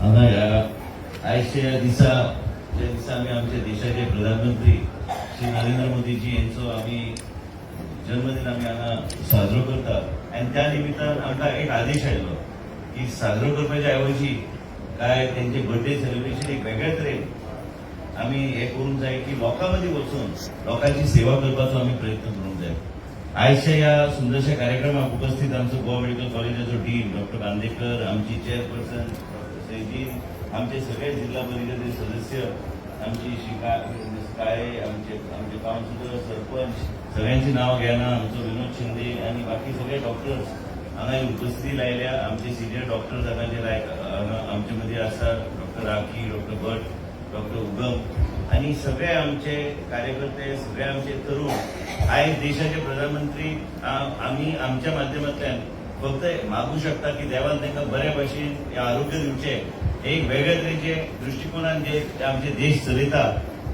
हांगा ह्या आयच्या ह्या दिसा, ज्या दिसा आमी आमच्या देशाचे प्रधानमंत्री श्री नरेंद्र मोदीजी यांचो आमी जन्मदिन आमी हांगा साजरो करता आनी त्या निमित्तान आमकां एक आदेश आयलो की साजरो करपाच्या ऐवजी काय तेंचे बर्थडे सेलिब्रेशन एक वेगळ्या तरेन आमी हे करूंक जाय की लोकां मदीं वचून लोकांची सेवा करपाचो आमी प्रयत्न करूंक जाय. आयच्या ह्या सुंदरशा कार्यक्रमाक उपस्थित आमचो गोवा मेडिकल कॉलेजाचो डीन डॉक्टर बांदेकर, आमची चेअरपर्सन डॉक्टर सैजीन, आमचे सगळे जिल्हा परिशदेचे सदस्य, आमची श्री काळे, आमचे आमचे कावन्सिलर, सरपंच, सगळ्यांची नांव घेना, आमचो विनोद शिंदे आनी बाकी सगळे डॉक्टर्स हांगा उपस्थिती लायल्या. आमचे सिनियर डॉक्टर्स हांगा जे लायक हांगा आमचे मदीं आसा, डॉक्टर राखी, डॉक्टर भट, डॉक्टर उगम आणि सगळे आमचे कार्यकर्ते, सगळे आमचे तरुण. आयज देशाचे प्रधानमंत्री आमी आमच्या माध्यमांतल्यान फक्त मागू शकता की देवान तांकां बऱ्या भशेन हे आरोग्य दिवचें. एक वेगळ्या तरेचे दृश्टिकोनान जे आमचे देश चलयता,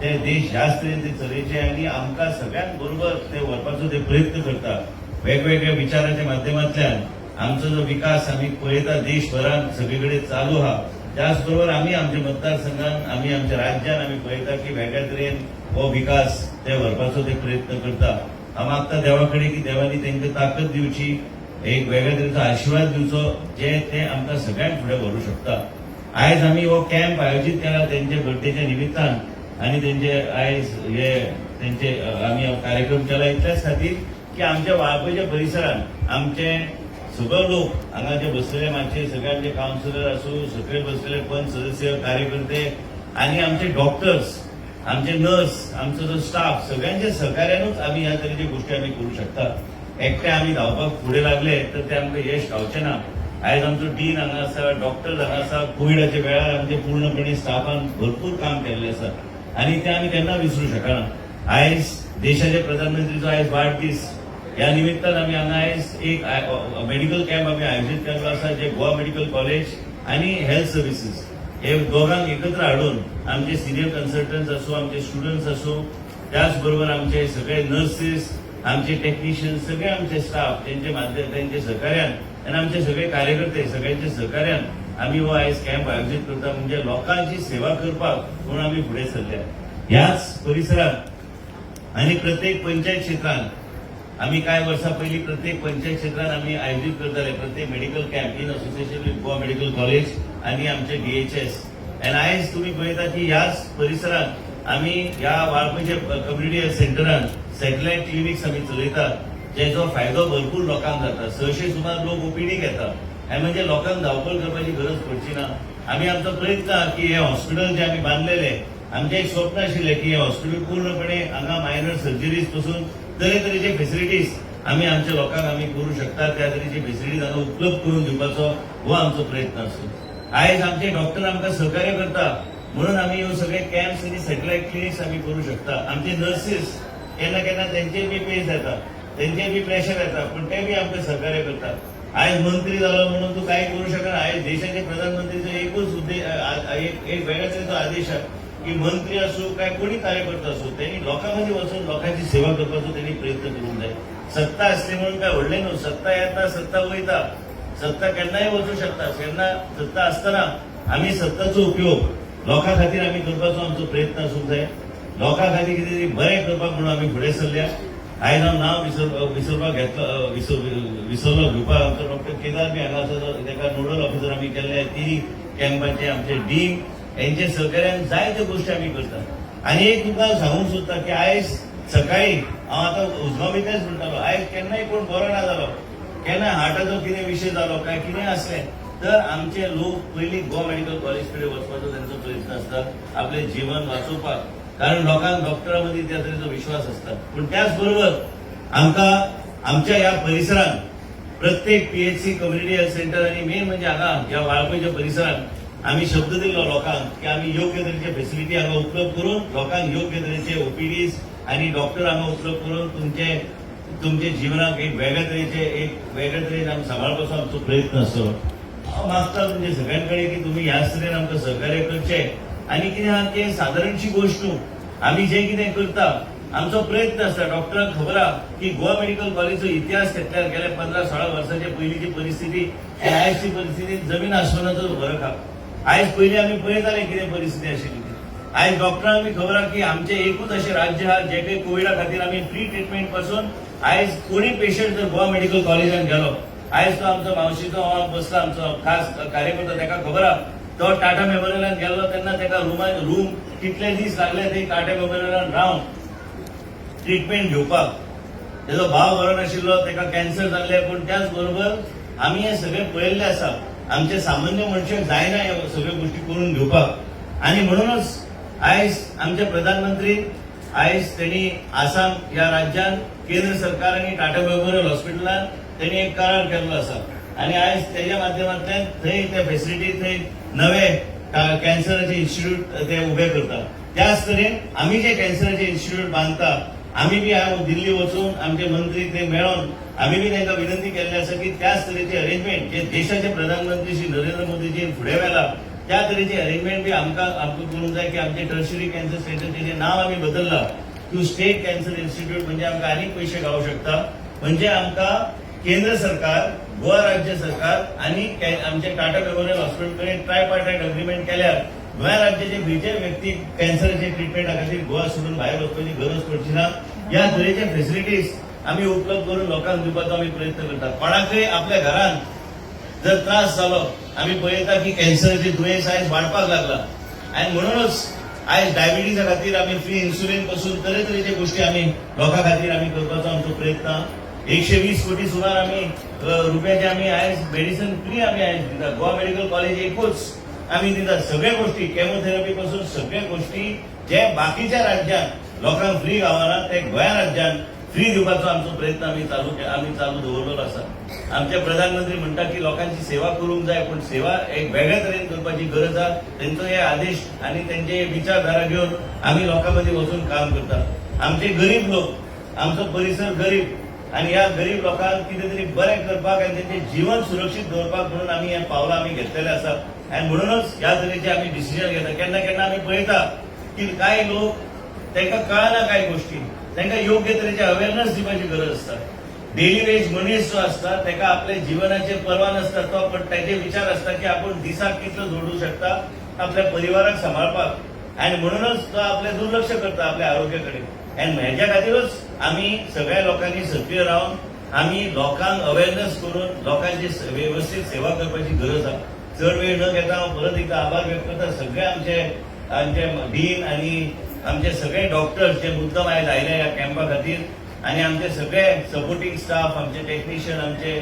ते देश ह्याच तरेन ते चलयचे आनी आमकां सगळ्यांक बरोबर ते व्हरपाचो ते प्रयत्न करता. वेगवेगळ्या विचाराच्या माध्यमांतल्यान आमचो जो विकास आमी पळयता, देशभरात सगळे कडेन चालू आहा. त्याच बरोबर आमी आमच्या मतदारसंघात, आमी आमच्या राज्यान आमी पळयता की वेगळ्या तरेन हो विकास ते व्हरपाचो ते प्रयत्न करता. हांव मागता देवा कडेन की देवानी तांकां ताकद दिवची, एक वेगळ्या तरेचो आशिर्वाद दिवचो, जे ते आमकां सगळ्यांक फुडें व्हरूं शकता. आयज आमी हो कॅम्प आयोजीत केला तेंच्या बर्थडेच्या निमित्तान आनी तेंचे आयज हे तेंचे आमी हो कार्यक्रम केला इतल्याच खातीर की आमच्या वाळपयच्या परिसरात आमचे सगळे लोक हांगा जे बसलेले, मातशे सगळे आमचे कावन्सिलर आसूं, सगळे बसलेले पंच सदस्य, कार्यकर्ते आनी आमचे डॉक्टर्स, आमचे नर्स, आमचो जो स्टाफ, सगळ्यांच्या सहकार्यानूच आमी ह्या तरेच्यो गोश्टी आमी करूं शकता. एकटे आमी धांवपाक फुडें लागले तर ते आमकां यश गावचें ना. आयज आमचो डीन हांगा आसा, डॉक्टर हांगा आसा. कोविडाच्या वेळार आमचे पूर्णपणे स्टाफान भरपूर काम केल्लें आसा आनी ते आमी केन्ना विसरूं शकना. आयज देशाचे प्रधानमंत्रीचो आयज वाडदीस, ह्या निमित्तान आमी हांगा आयज एक मेडिकल कॅम्प आमी आयोजीत केल्लो आसा, जे गोवा मेडिकल कॉलेज आनी हेल्थ सर्विसीस हे दोगांक एकत्र हाडून आमचे सिनियर कन्सल्टंट्स आसूं, आमचे स्टुडंट्स आसूं, त्याच बरोबर आमचे सगळे नर्सीस, आमचे टेक्निशियन्स, सगळे आमचे स्टाफ, तेंचे माध्यम, तेंचे सहकार्यान आनी आमचे सगळे कार्यकर्ते, सगळ्यांच्या सहकार्यान आमी हो आयज कॅम्प आयोजीत करता. म्हणजे लोकांची सेवा करपाक म्हणून आमी फुडें सरल्या. ह्याच परिसरात आनी प्रत्येक पंचायत क्षेत्रांत आमी कांय वर्सां पयलीं प्रत्येक पंचायत क्षेत्रांत आमी आयोजीत करताले प्रत्येक medical camp in association with Goa Medical College आनी आमचे डीएचएस. आनी आयज तुमी पळयता की ह्याच परिसरात आमी ह्या वाळपयच्या कम्युनिटी हेल्थ सेंटरान सॅटेलायट क्लिनिक्स आमी चलयतात, जेचो फायदो भरपूर लोकांक जाता. 600 सुमार लोक ओपीडीक येता आनी म्हणजे लोकांक धांवपळ करपाची गरज पडची ना. आमी आमचो प्रयत्न आहा की हे हॉस्पिटल जे आमी बांदलेले, आमचें एक स्वप्न आशिल्लें की हे हॉस्पिटल पूर्णपणे हांगा मायनर सर्जरीज पासून तरेतरेचे फेसिलिटीज आमी आमच्या लोकांक आमी करूं शकता. त्या तरेची फेसिलिटीज हांगा उपलब्ध करून दिवपाचो हो आमचो प्रयत्न आसतो. आयज आमचे डॉक्टर आमकां सहकार्य करता म्हणून आमी ह्यो सगळे कॅम्प्स आनी सॅटेलायट क्लिनिक्स आमी करूं शकता. आमचे नर्सीस केन्ना केन्ना तेंचेर बी पेज येता, तेंचेर बी प्रेशर येता, पण ते बी आमकां सहकार्य करतात. आयज मंत्री जालो म्हणून तूं कांय करूं शकना. आयज देशाचे प्रधानमंत्रीचो एकूच उद्देश, एक एक वेगळ्या तरेचो आदेश आहा की मंत्री आसूं काय कोणी कार्यकर्तो आसूं, त्यांनी लोकां मदीं वचून लोकांची सेवा करपाचो त्यांनी प्रयत्न करूंक जाय. सत्ता आसली म्हणून काय व्हडलें न्हू. सत्ता येता, सत्ता वयता, सत्ता केन्नाय वचूं शकता. केन्ना सत्ता आसतना आमी सत्ताचो उपयोग लोकां खातीर आमी करपाचो आमचो प्रयत्न आसूंक जाय. लोकां खातीर कितें तरी बरें करपाक म्हणून आमी फुडें सरल्या. आयज हांव नांव विसरपाक घेतलो, विसरलो घेवपाक. आमचो डॉक्टर केदार बी हांगा आसा, ताका नोडल ऑफिसर आमी केल्ले तिनी कॅम्पाचे. आमचे डीन यांच्या सहकार्यान जायत्यो गोश्टी आमी करतात. आनी एक तुमकां सांगूंक सोदता की आयज सकाळी हांव आतां उजगांव तेच म्हणटालो, आयज केन्नाय कोण बरो ना जालो, केन्नाय हार्टाचो कितें विशय जालो काय कितें आसलें तर आमचे लोक पयलीं गोवा मेडिकल कॉलेज कडेन वचपाचो तांचो प्रयत्न आसता आपलें जीवन वाचोवपाक, कारण लोकांक डॉक्टरा मदीं त्या तरेचो विश्वास आसता. पूण त्याच बरोबर आमकां आमच्या ह्या परिसरांत प्रत्येक पीएचसी, कम्युनिटी हेल्थ सेंटर आनी मेन म्हणजे हांगा ह्या वाळपयच्या परिसरांत आमी शब्द दिल्लो लोकांक की आमी योग्य तरेचे फेसिलिटी हांगा उपलब्ध करून, लोकांक योग्य तरेचे ओपीडीज आनी डॉक्टर हांगा उपलब्ध करून तुमचे तुमचे जिवनाक एक वेगळ्या तरेचे, एक वेगळ्या तरेन आमी सांबाळपाचो आमचो प्रयत्न आसतलो. हांव मागता तुमचे सगळ्यां कडेन की तुमी ह्याच तरेन आमकां सहकार्य करचें. आनी कितें आहा की सादारणशी गोश्ट न्हू, आमी जें कितें करता, आमचो प्रयत्न आसता. डॉक्टरांक खबर आहा की गोवा मेडिकल कॉलेजचो इतिहास घेतल्यार गेल्या 15-16 वर्साच्या पयलींची परिस्थिती आनी आयजची परिस्थिती जमीन आसमानाचो फरक आहा. आयज पयलीं आमी पळयताले कितें परिस्थिती आशिल्ली ती. आयज डॉक्टरांक बी खबर आहा की आमचें एकूच अशें राज्य आहा जे काही कोविडा खातीर आमी फ्री ट्रिटमेंट पासून आयज कोणी पेशंट जर गोवा मेडिकल कॉलेजान गेलो, आयज तो आमचो मावशीचो हांव बसला, आमचो खास कार्यकर्तो, ताका खबर आहा, तो टाटा मेमोरियलान गेल्लो तेन्ना ताका रुमान रूम कितले दीस लागले ते टाटा मेमोरियलान रावन ट्रिटमेंट घेवपाक. तेजो भाव बरो नाशिल्लो, ताका कॅन्सर जाल्ले. पूण त्याच बरोबर आमी हें सगळें पळयल्लें आसा. आमचे सामान्य मनशाक जायना ह्यो सगळ्यो गोश्टी करून घेवपाक आनी म्हणूनच आयज आमचे प्रधानमंत्री आयज तेणी आसाम ह्या राज्यान केंद्र सरकार आनी टाटा मेमोरियल हॉस्पिटलान तेणी एक करार केल्लो आसा आनी आयज तेज्या माध्यमांतल्यान थंय ते फेसिलिटी, थंय नवे कॅन्सराचे इन्स्टिट्यूट ते उबे करता. त्याच तरेन आमी जे कॅन्सराचे इन्स्टिट्यूट बांदता, आमी बी हांव दिल्ली वचून आमचे मंत्री थंय मेळोन आमी बी तांकां विनंती केल्ली आसा की त्याच तरेचे अरेंजमेंट जे देशाचे प्रधानमंत्री श्री नरेंद्र मोदीजी फुडें व्हेला, त्या तरेचे अरेंजमेंट बी आमकां करूंक जाय की आमचे टर्शरी कॅन्सर सेंटरचें नांव आमी बदलला टू स्टेट कॅन्सर इन्स्टिट्यूट, म्हणजे आमकां आनीक पयशे गावूं शकता. म्हणजे आमकां केंद्र सरकार, गोवा राज्य सरकार आनी आमचे टाटा मेमोरियल हॉस्पिटल कडेन ट्रायपार्टायट अग्रीमेंट केल्यार गोंया राज्याचे खंयच्याय व्यक्तीक कॅन्सराचे ट्रिटमेंटा खातीर गोवा सोडून भायर वचपाची गरज पडची ना. ह्या तरेचे फेसिलिटीज आमी उपलब्ध करून लोकांक दिवपाचो आमी प्रयत्न करतात. कोणाकय आपल्या घरांत जर त्रास जालो, आमी पळयता की कॅन्सराचे दुयेंस आयज वाडपाक लागला आनी म्हणूनच आयज डायबिटीजा खातीर आमी फ्री इन्सुलीन पासून तरेतरेचे गोश्टी आमी लोकां खातीर आमी करपाचो आमचो प्रयत्न. 120 कोटी सुमार आमी रुपयाचे आमी आयज मेडिसन फ्री आमी आयज दिता. गोवा मेडिकल कॉलेज एकूच आमी दिता. सगळ्या गोश्टी, केमोथेरपी पासून सगळ्या गोश्टी जे बाकीच्या राज्यांत लोकांक फ्री गावना ते गोंया राज्यान फ्री दिवपाचो आमचो प्रयत्न आमी चालू दवरलेलो आसा. आमचे प्रधानमंत्री म्हणटा की लोकांची सेवा करूंक जाय, पूण सेवा एक वेगळ्या तरेन करपाची गरज आसा. तेंचो हे आदेश आनी तेंचे विचारधारा घेवन आमी लोकां मदीं वचून काम करता. आमचे गरीब लोक, आमचो परिसर गरीब आनी ह्या गरीब लोकांक कितें तरी बरें करपाक आनी तेंचें जीवन सुरक्षीत दवरपाक म्हणून आमी हे पावलां आमी घेतलेले आसा आनी म्हणूनच ह्या तरेचे आमी डिसिजन घेता. केन्ना केन्ना आमी पळयता की कांय लोक तांकां कळना कांय गोश्टी, तांकां योग्य तरेचे अवेरनस दिवपाची गरज आसता. डेली वेज मनीस जो आसता ताका आपल्या जिवनाचेर पर्वा नासता तो, पण ताचे विचार आसता की आपूण दिसाक कितलो जोडूं शकता आपल्या परिवाराक सांबाळपाक आनी म्हणूनच तो आपलें दुर्लक्ष करता आपल्या आरोग्या कडेन. आनी हेज्या खातीरूच आमी सगळ्या लोकांनी सक्रीय रावन आमी लोकांक अवेरनस करून लोकांची वेवस्थीत सेवा करपाची गरज आसा. चड वेळ न घेता हांव परत एकदा आभार व्यक्त करता सगळे आमचे डीन आनी आमचे सगळे डॉक्टर्स जे मुद्दम आयज आयले ह्या कॅम्पा खातीर आनी आमचे सगळे सपोर्टींग स्टाफ, आमचे टेक्निशियन, आमचे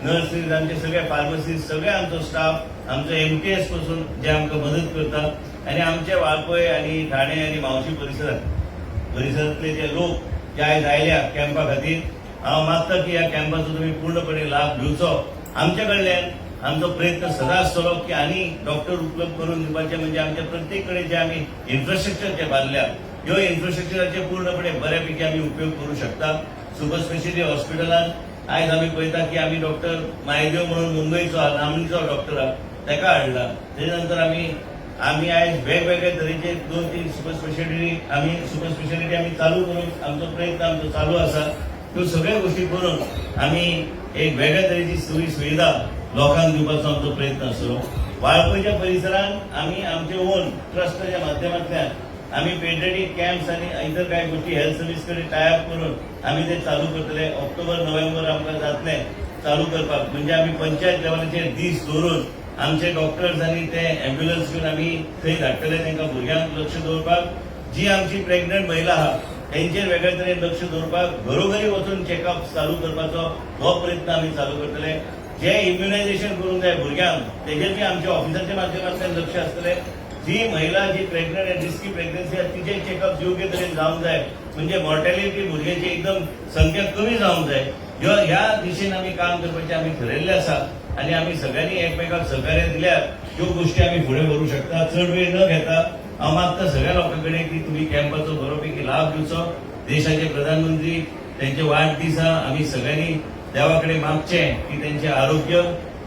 नर्सीस, आमचे सगळे फार्मसिस्ट, सगळे आमचो स्टाफ, आमचो एमटीएस पासून जे आमकां मदत करता आनी आमचे वाळपय आनी ठाणे आनी म्हावशी परिसरांतले जे लोक जे आयज आयल्या कॅम्पा खातीर, हांव मागता की ह्या कॅम्पाचो तुमी पूर्णपणे लाभ घेवचो. आमच्या कडल्यान आमचो प्रयत्न सदांच आसतलो की आनी डॉक्टर उपलब्ध करून दिवपाचे, म्हणजे आमच्या प्रत्येक कडेन जे आमी इन्फ्रास्ट्रक्चर जे बांदल्या, ह्यो इन्फ्रास्ट्रक्चराचे पूर्णपणे बऱ्यापैकी आमी उपयोग करू शकता. सुपर स्पेशलिटी हॉस्पिटलान आयज आमी पळयता की आमी डॉक्टर मायदेव म्हणून मुंबयचो नामनेचो डॉक्टर आहा, ताका हाडला. तेजे नंतर आमी आमी आयज वेगवेगळे तरेचे दोन तीन सुपर स्पेशालिटी आमी चालू करून आमचो प्रयत्न आमचो चालू आसा. ह्यो सगळ्यो गोश्टी करून आमी एक वेगळ्या तरेची सोयी सुविधा लोकांक दिवपाचो आमचो प्रयत्न आसतलो. वाळपयच्या परिसरात आमी आमचे ओन ट्रस्टाच्या माध्यमांतल्यान आमी पेडियाट्रीक कॅम्प्स आनी इतर कांय गोश्टी हेल्थ सर्वीस कडेन टायअप करून आमी ते चालू करतले. ऑक्टोबर नोव्हेंबर आमकां जातले चालू करपाक. म्हणजे आमी पंचायत लेवलाचेर दीस दवरून आमचे डॉक्टर्स आनी ते एम्ब्युलन्स घेवन आमी थंय धाडटले तांकां भुरग्यांक लक्ष दवरपाक, जी आमची प्रेग्नंट महिला आहा तेंचेर वेगळे तरेन लक्ष दवरपाक, घरोघरी वचून चॅकअप चालू करपाचो हो प्रयत्न आमी चालू करतले. जे इम्युनायझेशन करूंक जाय भुरग्यांक तेजेर बी आमच्या ऑफिसाच्या माध्यमांतल्यान लक्ष आसतलें. जी महिला जी प्रेग्नंट आनी रिस्की प्रेग्नन्सी आसा तिचे चॅकअप योग्य तरेन जावंक जाय, म्हणजे मॉर्टेलिटी भुरग्यांची एकदम संख्या कमी जावंक जाय. ह्यो ह्या दिशेन आमी काम करपाचें आमी ठरयल्लें आसा आनी आमी सगळ्यांनी एकमेकाक सहकार्य दिल्यार ह्यो गोश्टी आमी फुडें व्हरूंक शकता. चड वेळ न घेता हांव मागता सगळ्या लोकां कडेन की तुमी कॅम्पाचो बरोपैकी लाभ घेवचो. देशाचे प्रधानमंत्री त्यांचे वाडदिसा आमी सगळ्यांनी देवा कडेन मागचें की तेंचें आरोग्य,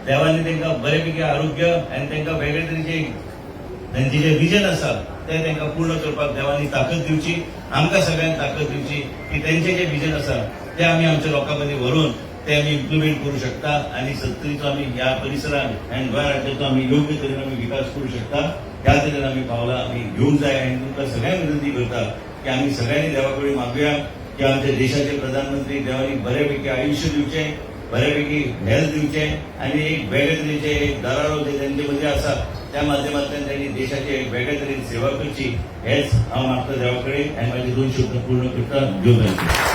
देवांनी तांकां बरेपैकी आरोग्य आनी तांकां वेगळे तरेचे तेंचे जे विजन आसा ते तांकां पूर्ण करपाक देवांनी ताकद दिवची, आमकां सगळ्यांक ताकद दिवची की तेंचे जे विजन आसा ते आमी आमच्या लोकां मदीं व्हरून ते आमी इम्प्लिमेंट करूं शकता आनी सत्तरीचो आमी ह्या परिसरात आनी गोंय राज्याचो आमी योग्य तरेन आमी विकास करूं शकता. ह्या तरेन आमी पावलां आमी घेवंक जाय आनी तुमकां सगळ्यांक विनंती करता की आमी सगळ्यांनी देवा कडेन मागुया की आमच्या देशाचे प्रधानमंत्री देवानी बऱ्यापैकी आयुष्य दिवचें, बऱ्यापैकी हेल्थ दिवचें आनी एक वेगळे तरेचे एक दरारो जे तेंचे मदीं आसा त्या माध्यमांतल्यान त्यांनी देशाची एक वेगळे तरेन सेवा करची, हेच हांव मागता देवा कडेन आनी म्हाजे दोन शब्द पूर्ण करता. देव बरें.